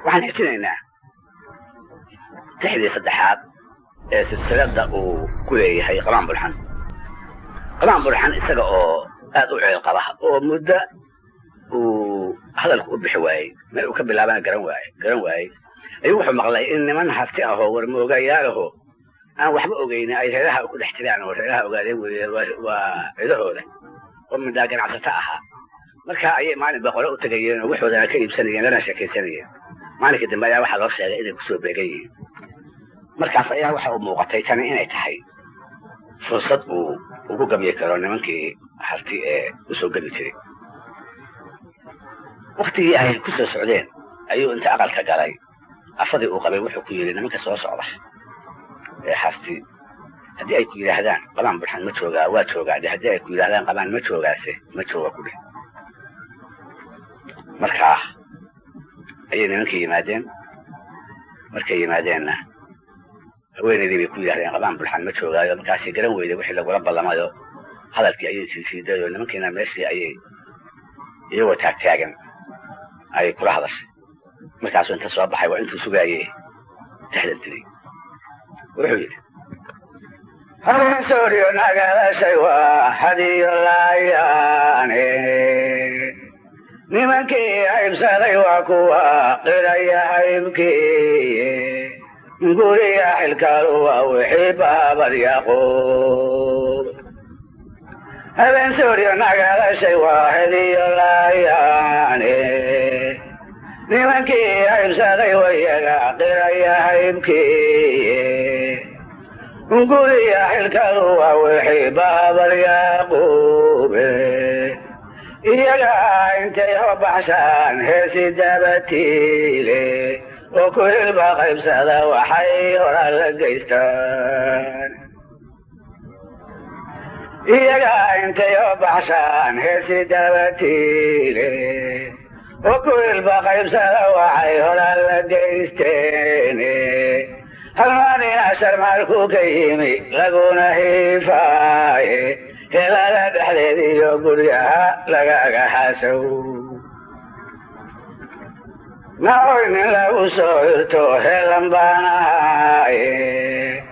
Waxaan xijinaynaa tixdii saddexaad ee silsiladda uu ku leeyahay Qamaan Bulxan. Qamaan Bulxan isaga oo aad u ceel qaba oo muddo uu hadalku u bixi waayey, meel uu ka bilaabana garan waayey, ayuu wuxuu maqlay in niman harti ahoo warmoogayaalaho aan waxba ogeynin ay reeraha ku dhex jiraan, oo reeraha Ogaadeen weeye, waa cidahooda oo midhaa ganacsato ahaa. Markaa ayay maalin ba qole u tegayeen oo waxoodana ka iibsanayeen, lana sheekaysanayeen. Maalinka dambe ayaa waxaa loo sheegay inay kusoo beegan yihiin. Markaas ayaa waxa uu muuqatay tani inay tahay fursad uu ugu gabyi karo nimankii harti ee usoo gebi jiray. Waktigii ay ku soo socdeen ayuu inta aqalka galay afadii uu qabay wuxuu ku yidhi: "Nimanka soo socda ee harti haddii ay ku yidhaahdaan Qabaan Bulxan ma joogaa, waa joogaa dhe. Haddii ay ku yidhahdaan Qabaan ma joogaase, ma jooga ku dheh." Markaa ayay nimankii yimaadeen. Markay yimaadeenna haweenaydii bay ku yidhahdeen Qabaan Bulxan ma joogaayo. Markaasay garan weyday wixii lagula ballamayo, hadalkii ayay jiijiiday oo nimankiina meeshii ayay iyagoo taagtaagan ayay kula hadashay. Markaasuu inta soo baxay, waa intuu sugaayey, tixdan tiri. Wuxuu yidhi: "Habeen sooryo nagalashay waa hadiyo laayaane, nimankii haybsaday waa kuwa qiraya haybkii, guriya xilkaalu waa wixii baabad Yaqoob. Habeen sooryo nagalashay waa hadiyo laayaane, nimankii haybsaday wayaga qiraya haybkii, guriya xilkadu waa wixii baabad Yaquube. Iyaga intay hobaxshaan heesi dabatiile oo ku hilba qaybsada waxay hora la geystaan. Iyaga intay hobaxshaan heesi dabatiile oo ku hilba qaybsada waxay hora la geysteen. Halmaanina sharmaalku ka yimi laguna hiifaaye, helada dhexdeed iyo guryaha lagaga xasow. Nacoy nin lagu soo hirto helan baan ahaaye,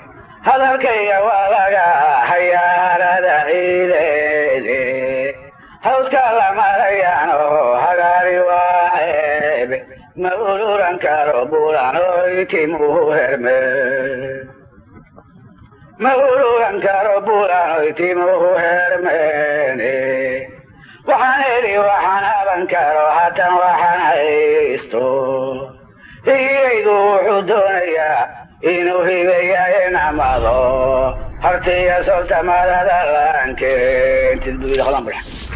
hadalkayga waa laga hayaa harada ciideede. Hawdka la marayaan oo hagaari waa ceebe, ma ururan karo buuranoy timuhu herme, ma ururan karo buuranoy timuhu hermeene. Waxaan heli waxaan haban karo haatan waxaan haysto, higiyaygu wuxuu doonayaa inuu hibeeyaye namado hartiya solta madada laankeentid," buu yidhi Qabaan Bulxan.